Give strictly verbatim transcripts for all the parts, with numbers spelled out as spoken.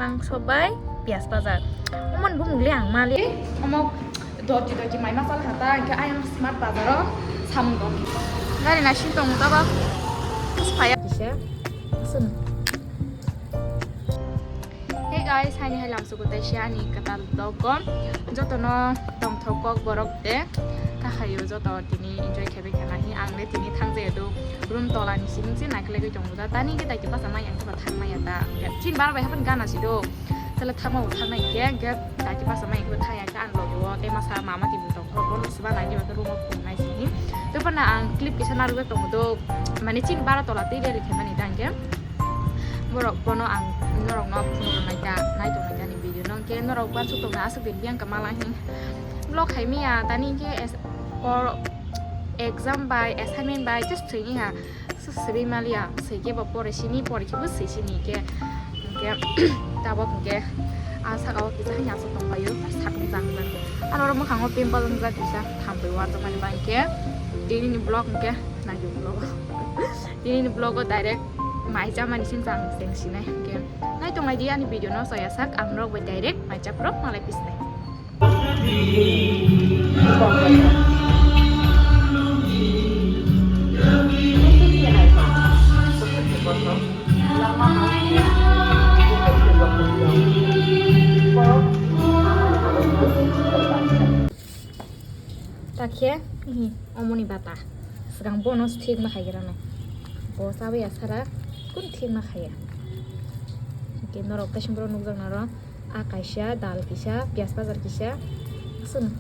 Ang sobai Piyas Bazar. Omo ni bumung le ang mali. Omo doji doji mai masal hata, hingke ayang Smart Bazar o samung tong. Gari naising tong tabok. Phaya kisa. Asun. Hey guys, haini hai lamsugo tai se ani katal dogon. Jotono tongthok kok borok de. Kakhayo joto tini enjoy khebai khana hi. Ang le tini thangjaya do. Room tola ni simi se naikle gwi tongo da. Tani ke daiti basa mai ang thangmaya da. Chin bar bai hapan gana si do. Sala thangma bo thangnai ke, ke daiti basa mai ang thangya ke ang logi o. Te masa mama ti butong ko. Bono siba nai ni ba room o phungnai sini. Te pana ang clip kisa narwk tongo do. Mane chin bara tola tei reri khe mani dang ke. Borok bono ang norok no phunuknai ta, nai tongnai ta ni video no ke norok uansuk tongna aswk din biyang kama lang hin. Vlog khai miya tani ke es-, or exam bai assignment bai just thwini ha. Sw-, swi maliya, swi ke bo pore sini, pore khe bo swi sini ke. Hingke tabok hingke a saka o kisa hanya aswk tongpaio, sakni jang jang. Ano oro mwkhango pimple wngjak kisa, thampui uanjakmani ba hingke tini ni vlog hingke naiyo vlog. Tini ni vlog o direct mai chamani sini jang jeng sinai hingke. Nai tonglai di ani video no soya sak, ang norok bai direct mai chaprok malai pisnai. Takhe, hi, omoni bata. Swkang bono thik ma khai gira nai. Bo chawi asara kun thik ma khaiya. Hingke norok kaisa borok nukjak naro. A kaisa, dal kisa, piyas bajar kisa. Aswk.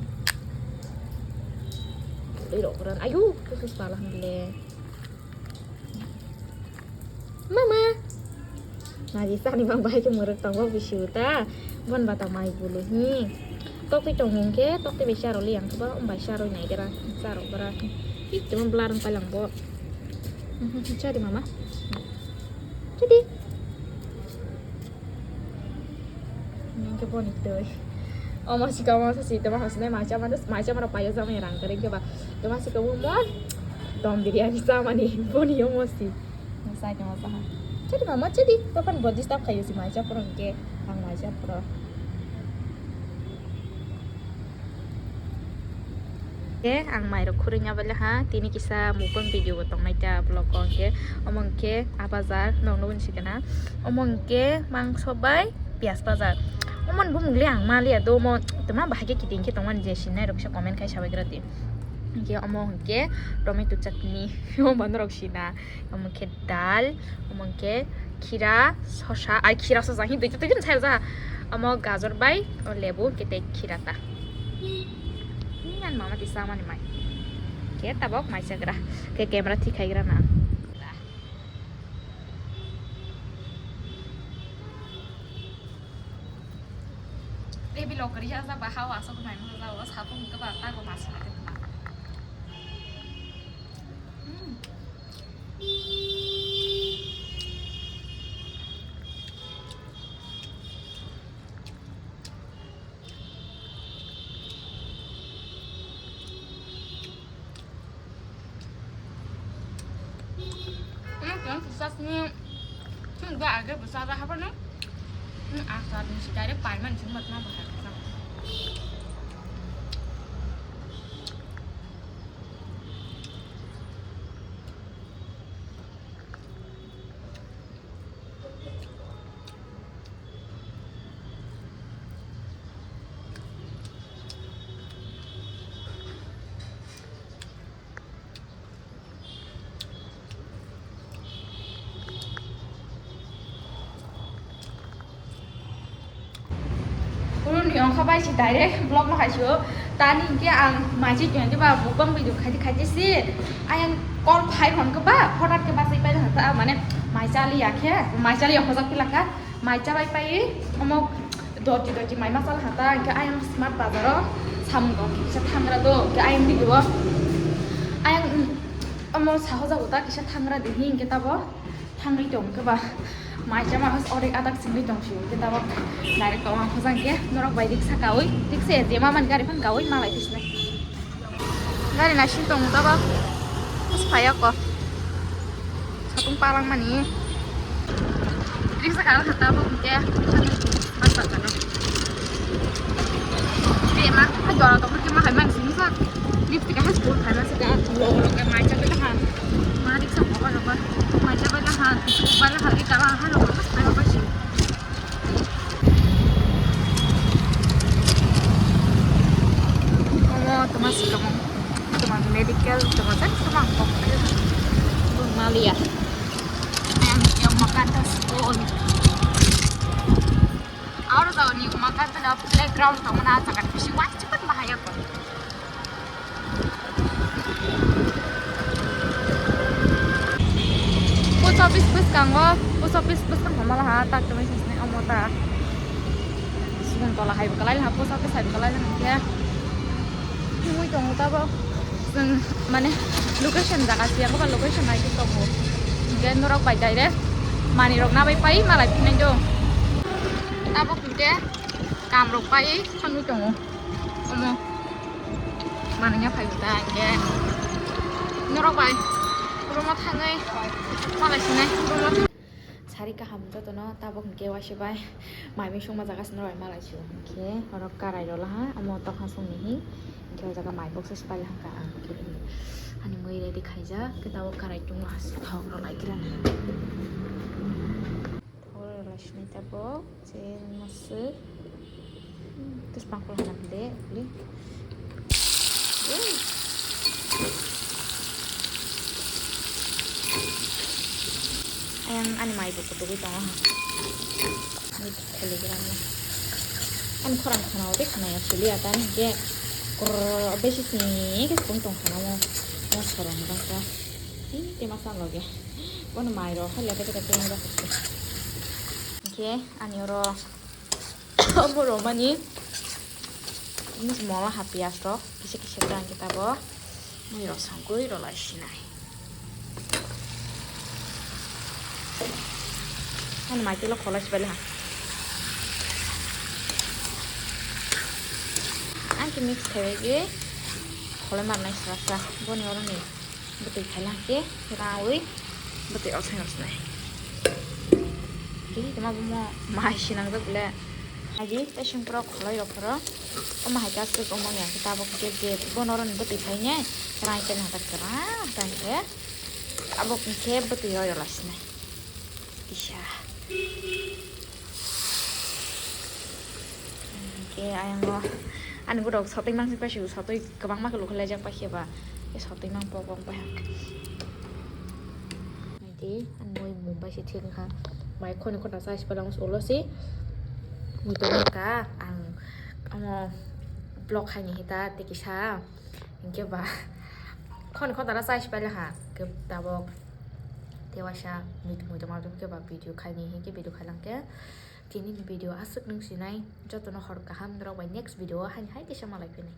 Twi rok ran. Ayu, kusus pala hwnle. Mama. Naji sani bang bahai khe mwrwk tongo bisi uta. Bon bata mai bulu hi. Tokti tong hingke, tokti bai charo li ang khe ba, bai charo nai gra, charo gra. Hi temo blar wng palang bo. Chadi mama. Chadi. Ningke boni twi. Omo sika omo sasi tama hasne mai chama dos, mai chama rok payo jama rang kare ke ba. Tama sika omo dom biryani chamani boni omo si. Sai tama saha. Chadi mama chadi. Papan bodi stap khayo si mai chapro ke. Ang mai chapro. Ke ang mairok khurui nya bale ha, tini kisa mukbang video bo tongnai ta vlog o hwnkhe, omo hwnkhe a bazar, nokno hwnsi kana, omo hwnkhe mangso bai piyas bazar, omo ni bumung le ang maliya do, omo tama bahai khe kiting khe tongmani je sinai rok kisa comment khai sabai gra di, hwnkhe omo hwnkhe tomato chutney, omo norok sina. Omo khe dal, omo khe khira, sosa, ai khira sosa hi duita twi sai ja. Omo gajor bai o lebu khe tei khira ta. Hi ang mama tisa mani mai. Khe tabok mai chagra. Khe camera thik khai gra na. Ebi lokori ya sa ba hawa sok mai ma ja o sapung ke ba ta ko mas ma ke. Hmm. Ini kan susah ni. Hmm, gak ada besar apa nih? Hmm, asal ni si dari Palman cuma cuma bahasa. Uruni ongkha bai si direct vlog no haisio. Tani hingke ang maisi twenty ba mukbang video khaiti khaiti si. Ayang call phai hon ke ba, hothat ke ba sai pai hon ta, mane mai chali ya khe, mai chali ya hojak pila kha. Mai chabai pai omo doti doti mai masal hata, hingke ayang Smart Bazar o samung tong kisa thangra do, hingke ayang video o ayang, mm, omo sahojago ta kisa thangra di hingke tabo. Thangwi tong khe ba mai chama has orek adak singwi tong sio khe tabok direct tong ang hojang khe norok bai riksa kawi riksa ya jema man gari phan kawi malai pisne gari naising tong tabok phaya ko satung palang mani riksa kawi tabok khe Bema, hai jora tong ke ma hai man sini sa. Lipstick hai school khai ma sika. Lo lo ke mai cha ke ha. Ma dik sa mo lo ba. Mai cha ba ha. Ba ha ri ta ba ha lo ba. Hai ba shi. Omo toma sika mo. Toma medical toma jan toma kok. Malia. Yang yang makan tas school. Aro jagani umakanta playground tongmani ah jaga bisi uansukmani bahai ya. Post office bwskango, post office bwskango malaha tak tongwi sini omo ta. Sibong tola hai bo kalai laha, post office hai bo kalai laha hwnkhe. Thumwi tongo tabok. Chwng mane location jaga se, ang ba location nai tongo. Hwnkhe norok bai direct manwi rok nabai pai malai phinai do. Tabok hwnkhe kam rok pai thangwi tongo. Omo manwi ya phai ta hwnkhe norok bai room o thangwi malai sinai room o. Sari kaham jotono tabok hwnkhe waisa bai mai mui songma jaga sino bai malai sio hwnkhe oro karai rw laha omo tokha songni hi hwnkhe o jaga mai box se pai laha ang hwnkhe ani mui ready khaijak khe tabok karai tongo aswk thok rw lai khe thok rw lai sinai tabok je maswk. Terus pangkul hana beli, beli. Ayang ani mai buku tugui tongo ha. Ani kheli gira na. Ani khorang khana ode khana ya sili atan je. Kor besi sini ke pun tong khana mo. Mo sorong bangka. Ini tema sa loge. Kono mai ro khali ate kita tema ro. Oke, ani oro. Omo romani mola ha piyaj rok kisa kisa khe ang khe tabok mui rok sangkui rw lai sinai. Ani mai telo kholai sibai le ha. Ang khe mix khaiwi kholai marnai sra sra boni oro ni. Bwtwi khaina khe raui bwtwi osai osnai. Tei tongma bomo mai sinangjak le. Aji tei singpro kholai rok phoro. Omo hai khe aswk omo ni ang khe tabok khe je bono roni bwtwi khaine rai tei natak kwrak tang khe tabok khe bwtwi roi rw lai sinai. Kisa. Hwnkhe ayang o ani borok sotwi mangsi paisio, sotwi kwbangma khe lukhalaijak paikhe ba, khe sotwi mang pok pok bai. Hwnkhe ani mui mumbai se thik wngkha, mai khoni khota sa se palang ulo se mui tongkha ang omo vlog khaini hita tei kisa. Hwnkhe ba khoni khotaro chai se pailakha tabok. Tei waisa mui tongma tongkhe ba video khaini hinkhe video khailangkhe. Tini video aswk nung sinai jotono hor kaham norok bai next video o haini hai kisa malai phinai.